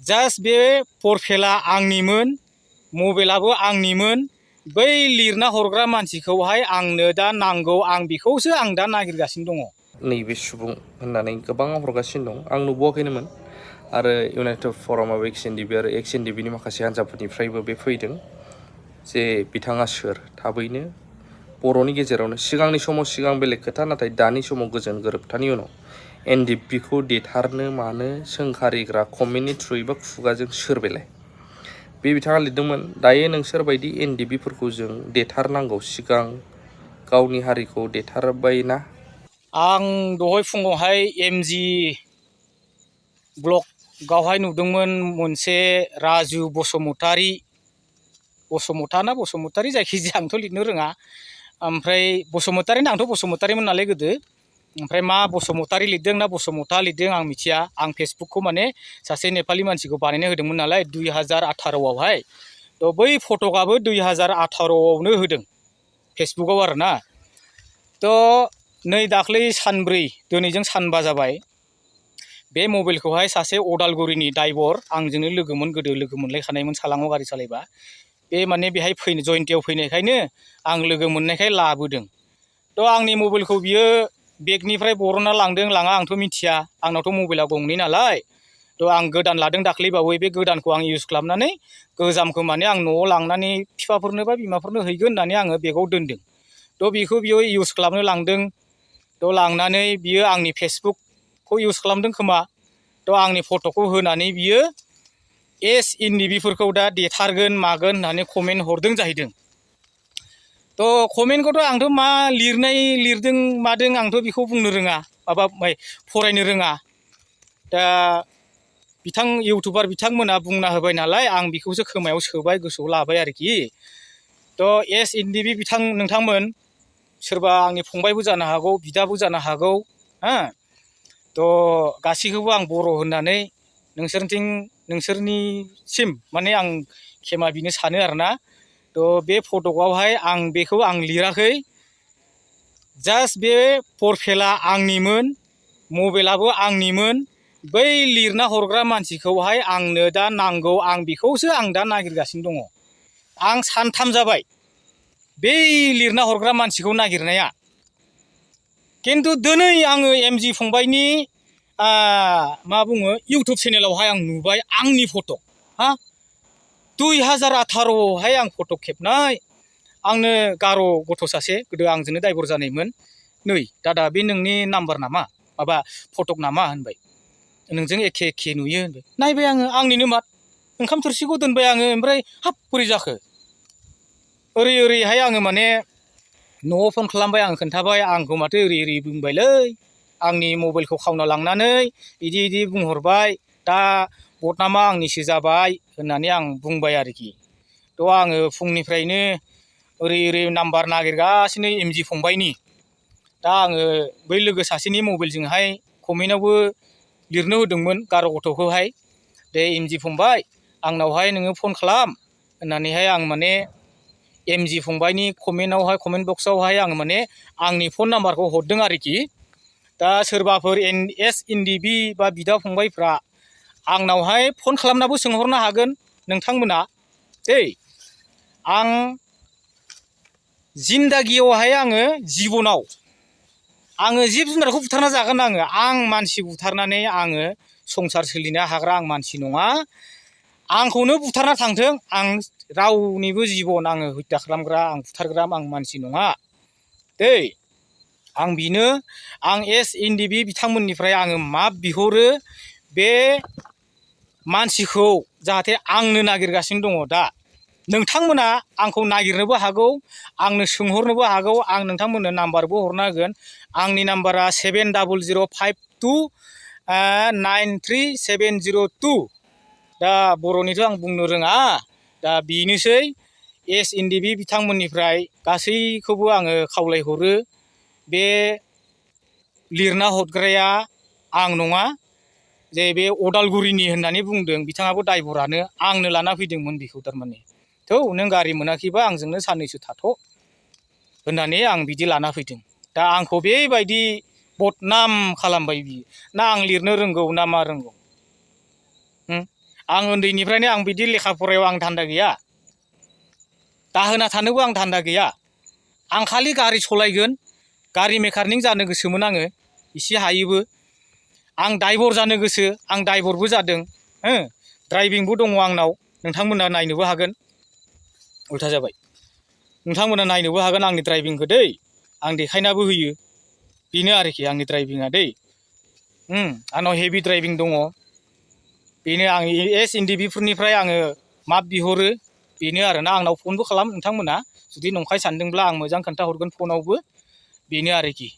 Just बे प्रफाइला आंनिमोन, मबाइलाबो आंनिमोन। बै लिरना हरग्रा मानसिखौहाय आंनो दा नांगौ, आं बेखौसो आं दा नागिरगासिनो दङ। नैबे सुबुं होननानै गोबां हरगासिनो दं। आं नुबावाखैनोमोन आरो इउनाइटेड फरामाव XNDB आरो XNDBनि माखासे हान्जाफोरनिफ्रायबो बे फैदों जे बिथाङा सोर। थाबैनो बर'नि गेजेरावनो सिगांनि समाव सिगां बेलेग खोथा, नाथाय दानि समाव गोजोन गोरोबथानि उनाव NDBखौ देथारनो मानो सोंखारिग्रा कमेन्टनि थ्रुयै बा खुगाजों सोर बेलाय? बे बिथाङा लिरदोंमोन, दायो नोंसोरबायदि NDBफोरखौ जों देथारनांगौ, सिगां गावनि हारिखौ देथारबायना। आं दहाय फुङावहाय MG ब्लगावहाय नुदोंमोन मोनसे राजु बसुमतारी जायखिजाया आंथ' लिरनो रोङा। ओमफ्राय बसुमतारीना, आंथ' बसुमतारीमोन नालाय गोदो। ओमफ्राय मा बसुमतारी लिरदों ना बसुमता लिरदों आं मिथिया। आं फेसबुकखौ माने सासे नेपालि मानसिखौ बानायनो होदोंमोन नालाय 2018आवहाय। थ' बै फटकआबो 2018आवनो होदों फेसबुकआव आरोना। थ' नै दाख्लै सानब्रै, दिनैजों सानबा जाबाय। बे मबाइलखौहाय सासे अदालगुरिनि ड्राइभार, आंजोंनो लोगोमोन, गोदो लोगो मोनलायखानायमोन सालाङाव गारि सालायबा। बे माने बेहाय जयन्तियाव फैनायखायनो आं लोगो मोननायखाय लाबोदों। थ' आंनि मबाइलखौ बियो बेगनिफ्राय बरनना लांदों लाङा आंथ' मिथिया। आंनावथ' मबाइला गंनै नालाय। थ' आं गोदान लादों दाख्लैबावै। बे गोदानखौ आं इउज खालामनानै गोजामखौ माने आं न'आव लांनानै बिफाफोरनो बा बिमाफोरनो हैगोन होननानै आङो बेगाव दोनदों। थ' बेखौ बियो इउज खालामनो लांदों। थ' लांनानै बियो आंनि फेसबुकखौ इउज खालामदों खोमा। थ' आंनि फट'खौ होनानै बियो SNDBफोरखौ दा देथारगोन मागोन होननानै कमेन्ट हरदों जाहैदों। थ' कमेन्टखौथ' आंथ' मा लिरदों मादों आंथ' बेखौ बुंनो रोङा, फरायनो रोङा। दा इउटुबार बिथांमोना बुंना होबाय नालाय, आं बेखौसो खोमायाव सोबाय, गोसोआव लाबाय आरोखि। थ' SNDB नोंथांमोन, सोरबा आंनि फंबायबो जानो हागौ, बिदाबो जानो हागौ, हा। थ' गासैखौबो आं बर' होननानै नोंसोरनिसिम माने आं खेमा बिनो सानो आरोना। थ' बे फटकआवहाय आं बेखौ आं लिराखै। जास्ट बे प्रफाइला आंनिमोन, मबाइलाबो आंनिमोन। बै लिरना हरग्रा मानसिखौहाय आंनो दा नांगौ, आं बेखौसो आं दा नागिरगासिनो दङ। आं सानथाम जाबाय बै लिरना हरग्रा मानसिखौ नागिरनाया। खिन्थु दिनै आङो MG फंबायनि मा बुङो इउटुब चेनेलावहाय आं नुबाय आंनि फट', हा। 2018आवहाय आं फट' खेबनाय। आंनो गार' गथ' सासे, गोदो आंजोंनो ड्राइभार जानायमोन, नै दादा बे नोंनि नाम्बार नामा, माबा फटक नामा होनबाय। नोंजों एखे एखे नुयो होनबाय। नायबाय आङो, आंनिनो माथ। ओंखाम थोरसिखौ दोनबाय आङो, ओमफ्राय हाब बोरै जाखो। ओरैहाय आङो माने न'आव फन खालामबाय, आं खोन्थाबाय, आंखौ माथो ओरै बुंबायलै, आंनि मबाइलखौ खावना लांनानै बिदि बुंहरबाय, दा बदनामा आंनिसो जाबाय होननानै आं बुंबाय आरोखि। थ' आङो फुंनिफ्रायनो ओरै नाम्बार नागिरगासिनो MG फंबायनि। दा आङो बै लोगो सासेनि मबाइलजोंहाय कमेन्टआवबो लिरनो होदोंमोन गार' गथ'खौहाय, दे MG फंबाय आंनावहाय नोङो फन खालाम होननानैहाय आं माने MG फंबायनि कमेन्ट बक्सआवहाय आं माने आंनि फन नाम्बारखौ हरदों आरोखि। दा सोरबाफोर SNDB बा बिदा फंबायफ्रा आंनावहाय फन खालामनाबो सोंहरनो हागोन नोंथांमोना दै। आं जिन्दागियावहाय आङो जिब जुनारखौ बुथारना जागोन। आं मानसि बुथारनानै आङो संसार सोलिनो हाग्रा आं मानसि नङा। आंखौनो बुथारना थांथों, आं रावनिबो जिबन आङो हत्या खालामग्रा, आं बुथारग्रा आं मानसि नङा दै। आं बिनो, आं SNDB बिथांमोननिफ्राय आङो मा बिहरो, बे मानसिखौ जाहाथे आंनो नागिरगासिनो दङ। दा नोंथांमोना आंखौ नागिरनोबो हागौ, आंनो सोंहरनोबो हागौ। आं नोंथांमोननो नाम्बारबो हरना होगोन। आंनि नाम्बारा 7005293702। दा बर'निथ' आं बुंनो रोङा। दा बेनोसै SNDB बिथांमोननिफ्राय गासैखौबो आङो खावलायहरो, बे लिरना हरग्राया आं नङा। जे बे अदालगुरिनि होननानै बुंदों, बिथाङाबो ड्राइभारानो, आंनो लाना फैदोंमोन बेखौ थारमाने। थौ नों गारि मोनाखैबा आंजोंनो साननैसो थाथ' होननानै आं बिदि लाना फैदों। दा आंखौ बेबायदि बदनाम खालामबाय बियो। ना आं लिरनो रोंगौ ना मा रोंगौ, आं उन्दैनिफ्रायनो आं बिदि लेखा फरायाव आं धान्दा गैया, दाहोना थानोबो आं धान्दा गैया। आं खालि गारि सलायगोन, गारि मेकानिक जानो गोसोमोन आङो, एसे हायोबो। आं ड्राइभार जानो गोसो, आं ड्राइभारबो जादों, हो ड्राइभिंबो दङ आंनाव। नोंथांमोना नायनोबो हागोन। उल्था जाबाय, नोंथांमोना नायनोबो हागोन आंनि ड्राइभिंखौ दै, आं देखायनाबो होयो। बेनो आरोखि आंनि ड्राइभिङा दै। आंनाव हेभि ड्राइभिं दङ। बेनो आं SNDB फोरनिफ्राय आङो माप बिहरो, बेनो आरोना। आंनाव फनबो खालाम नोंथांमोना, जुदि नंखाय सानदोंब्ला आं मोजां खोन्थाहरगोन फनावबो, बेनो आरोखि।